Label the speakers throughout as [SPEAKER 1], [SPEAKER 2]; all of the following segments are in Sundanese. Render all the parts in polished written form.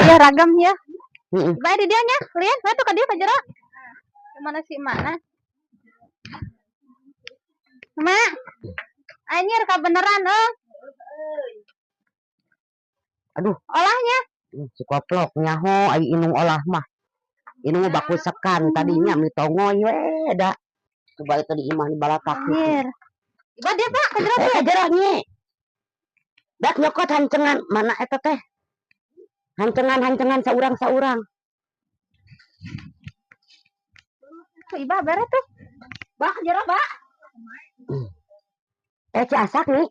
[SPEAKER 1] Ya ragam ya.
[SPEAKER 2] Heeh.
[SPEAKER 1] Bae di dieu nya, lihat batu ka dieu ka jero. Mana si emak na? Mak. Anjir kabeneran euy.
[SPEAKER 2] Aduh.
[SPEAKER 1] Olahnya.
[SPEAKER 2] Si koplok nyaho ai inung olah mah. Inung mah baku sekan tadinya mitongoy we da. Coba itu di imah di balatak gitu.
[SPEAKER 1] Anjir. Iba dia Pak ka jero
[SPEAKER 2] Eh
[SPEAKER 1] tuh.
[SPEAKER 2] Ka jero nyi. Dak nyokot hancengan mana eta teh? Hancengan-hancengan saurang-saurang.
[SPEAKER 1] Tuh Iba bere tuh. Bah ka jero, Bah.
[SPEAKER 2] Eh ci asak nih.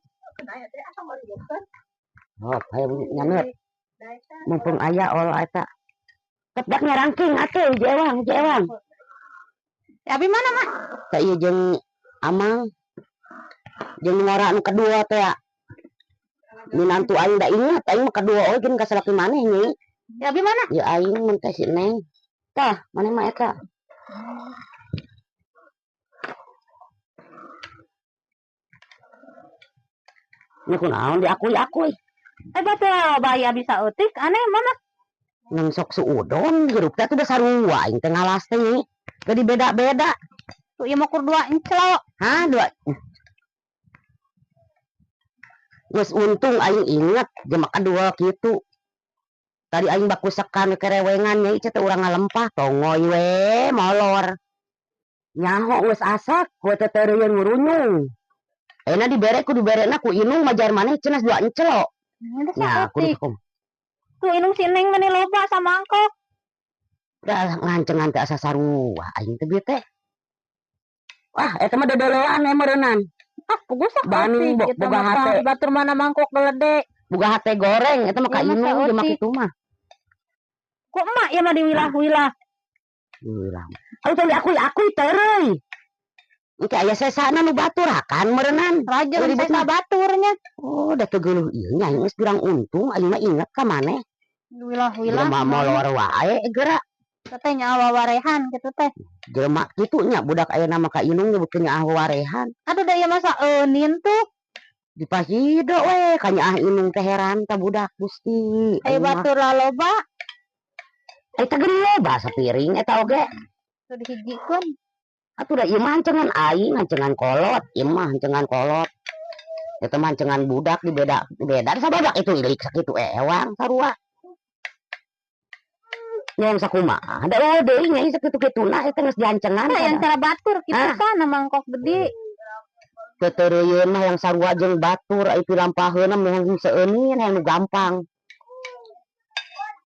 [SPEAKER 2] Oh, hayang nyanet. Mumpung aya olah eta. Dak nyarangking atuh hiji ewang, hiji ewang.
[SPEAKER 1] Ya abi mana, Mak?
[SPEAKER 2] Teh ieu jeung Amang. Jeung ngora nu kadua teh ya. Minantu aing da inget aing mah kadua oge ka salaki maneh nyi.
[SPEAKER 1] Ya abi mana?
[SPEAKER 2] Ya aing mun teh si Neng. Tah, maneh mah eta. Ini kunaon diakui-akui.
[SPEAKER 1] Eh batu baya bisa eutik aneh mana?
[SPEAKER 2] Neng sok suudon hirup teh tuh sarua aing teh ngalas teh nyi. Jadi beda-beda.
[SPEAKER 1] Tuh ieu mah kur dua enclok.
[SPEAKER 2] Hah, dua. Geus untung aing inget jeung kadua kitu. Tadi aing baku sekan kerewengan nya ieu teh urang ngalempah tongoy we molor. Nyaho geus asak ku teh teureun ngurunyung. Ayeuna dibere ku diberena ku inung majar maneh cenah dua encelok.
[SPEAKER 1] Ya,
[SPEAKER 2] Ya, kudu hukum.
[SPEAKER 1] Tuh inung si Neng meni loba samangkok.
[SPEAKER 2] Dah ngancengan teh asa sarua aing teh bieu teh. Wah, eta mah dodolean we meureunnan.
[SPEAKER 1] Ah, puguh sok
[SPEAKER 2] Banding
[SPEAKER 1] eutik, eta
[SPEAKER 2] boga
[SPEAKER 1] mah
[SPEAKER 2] hate.
[SPEAKER 1] Batur mana mangkok gelede.
[SPEAKER 2] Boga hate goreng eta mah ka
[SPEAKER 1] Ieu mah
[SPEAKER 2] inung jeung mah
[SPEAKER 1] saeutik.
[SPEAKER 2] kitu mah.
[SPEAKER 1] Ku emak ieu mah diwilah-wilah.
[SPEAKER 2] Wilah. Aduh tong diakui-akui teureui. Engke aya sesana nu batur akan meureunnan.
[SPEAKER 1] Raja
[SPEAKER 2] Ribet
[SPEAKER 1] sesa
[SPEAKER 2] mah.
[SPEAKER 1] baturnya.
[SPEAKER 2] Oh, da teu geuleuh ieu nya aing geus kurang untung aing mah inget ka maneh.
[SPEAKER 1] Wilah-wilah.
[SPEAKER 2] Jelema molor wae geura.
[SPEAKER 1] Teh nyawa warehan kitu teh.
[SPEAKER 2] Jelema kitu nya budak ayeuna mah ka inung nyebutkeun nyaah warehan.
[SPEAKER 1] Aduh da ieu mah saeunin tuh.
[SPEAKER 2] Dipahido we ka nyaah inung teh heran ta budak Gusti.
[SPEAKER 1] Aya
[SPEAKER 2] Aing mah.
[SPEAKER 1] batur laloba.
[SPEAKER 2] Eta geus loba sapiring eta oge.
[SPEAKER 1] Tuh dihijikeun.
[SPEAKER 2] Atuh da ieu mah hancengan aing, hancengan kolot, ieu mah hancengan kolot. Eta mah hancengan budak dibeda beda sabadak itu ilik sakitu ewang sarua. Nya yang sakumaha da eueuh deui nya sakitu-kituna eta geus dihancengan.
[SPEAKER 1] Tah yang cara batur kitu
[SPEAKER 2] Ah.
[SPEAKER 1] kan mangkok gede.
[SPEAKER 2] Teu teureuyeuh mah yang sarua jeung batur ai pilampaheunna mah yang seueunin yang nu gampang.